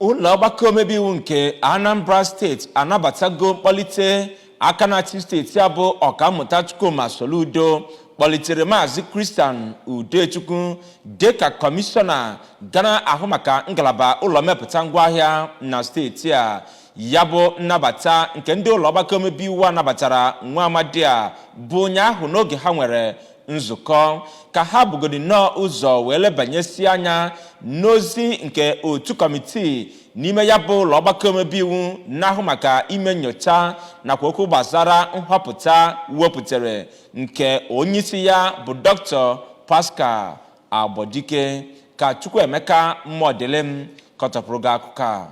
Ụlọ ọgbakọ omebe iwu nke Anambra Steeti anabatago mkpọlite aka na-achị steeti a bụ Ọkammụta Chukwuma Soludo kpọlitere Maazị Christian Udechukwu dịka kọmishọna ga na-ahụ maka ngalaba ụlọ mmepụta ngwaahịa na steeti a. Ya bụ nnabata nke ndị ụlọ ọgbakọ omebe iwu a nabatara nwa amadi a bụ ụnyaahụ n'oge ha nwere nzukọ ka ha bugodi nnọọ ụzọ wee lebanyesi anya n'ozi nke otu kọmitii n'ime ya bụ ụlọ ọgbakọ omebe iwu na-ahụ maka ime nyocha nakwa okwu gbasara nhọpụta wepụtara nke onyeisi ya bụ Dr. Pascal Agbodike. Ka Chukwuemeka Mmọdịlịm kọtọpụrụ gị akụkọ a.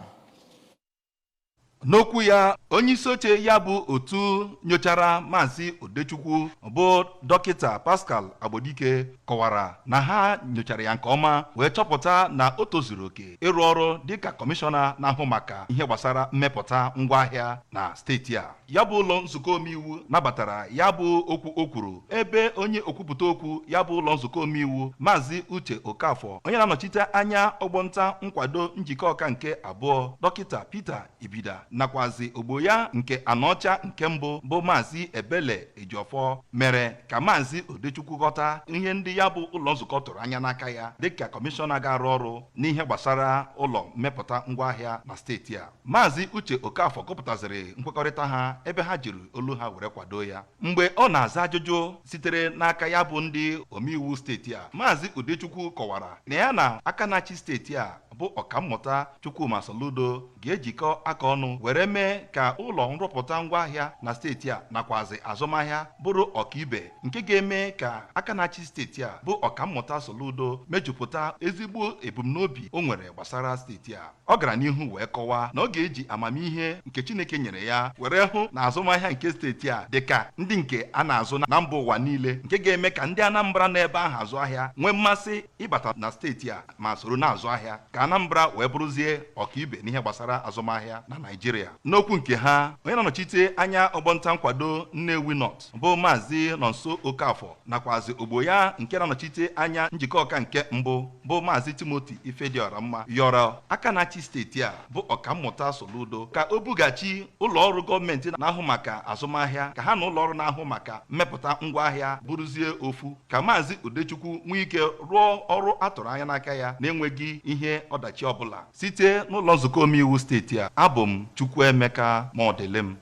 N'okwu ya, onyeisi oche ya bụ otu nyochara Maazị Udechukwu bụ Dọkịta Pascal Agbodike kọwara na ha nyochara ya nke ọma wee chọpụta na o tozuru oke ịrụ ọrụ dịka kọmishọna na-ahụ maka ihe gbasara mmepụta ngwaahịa na steeti a. Ya bụ ụlọ nzukọ omeiwu nabatara ya bụ okwu o kwuru, ebe onye okwupụta okwu ya bụ ụlọ nzukọ omeiwu, Maazị Uche Okafọ, onye na-anọchite anya ọgbọnta nkwado njikọ ọka nke abụọ, Dọkịta Peter Ibida, nakwazi ogbo ya nke Anọcha nke mbụ bụ Maazị Ebele Ejiọfọ, mere ka Maazị Udechukwu ghọta ihe ndị ya bụ ụlọ nzukọ tụrụ anya n'aka ya dịka kọmishọna ga-arụ ọrụ n'ihe gbasara ụlọ mmepụta ngwaahịa na steeti a. Maazị Uche Okafọ gụpụtaziri nkwekọrịta ha ebe ha jiri olu ha were kwado ya. Mgbe ọ na-aza ajụjụ sitere n'aka ya bụ ndị omeiwu steeti a, Maazị Udechukwu kọwara na ya na aka na-achị steeti a bụ Ọkammụta Chukwuma Soludo ga-ejikọ aka ọnụ were mee ka ụlọ nrụpụta ngwaahịa na steeti a nakwazi azụmahịa bụrụ ọkaibe, nke ga-eme ka aka na-achị steeti a bụ Ọkammụta Soludo mejupụta ezigbo ebumnobi o nwere gbasara steeti a. Ọ gara n'ihu wee kọwaa na ọ ga-eji amamihe nke Chineke nyere ya were hụ na azụmahịa nke steeti a dị ka ndị nke a na-azụ na mba ụwa niile, nke ga-eme ka ndị Anambra n'ebe ahụ azụ ahịa nwee mmasị ịbata na steeti a ma soro na-azụ ahịa, ka Anambra wee bụrụzie ọkaibe n'ihe gbasara azụmahịa na Naịjirịa. N'okwu nke ha, onye na-anọchite anya ọgbọnta nkwado Nnewi North bụ Maazị Nonso Okafọ nakwazi ogbo ya nke na-anọchite anya njikọ ọka nke mbụ bụ Maazị Timothy Ifedioramma yọrọ aka na-achị steeti a bụ Ọkammụta Soludo ka o bughachi ụlọọrụ gọọmenti na-ahụ maka azụmahịa ka ha na ụlọọrụ na-ahụ maka mmepụta ngwaahịa bụrụzie ofu, ka Maazị Udechukwu nwee ike rụọ ọrụ a tụrụ anya n'aka ya na-enweghị ihe ọdachi ọbụla. Site n'ụlọ nzukọ omeiwu steeti a, abụ m Chukwuemeka Modilim.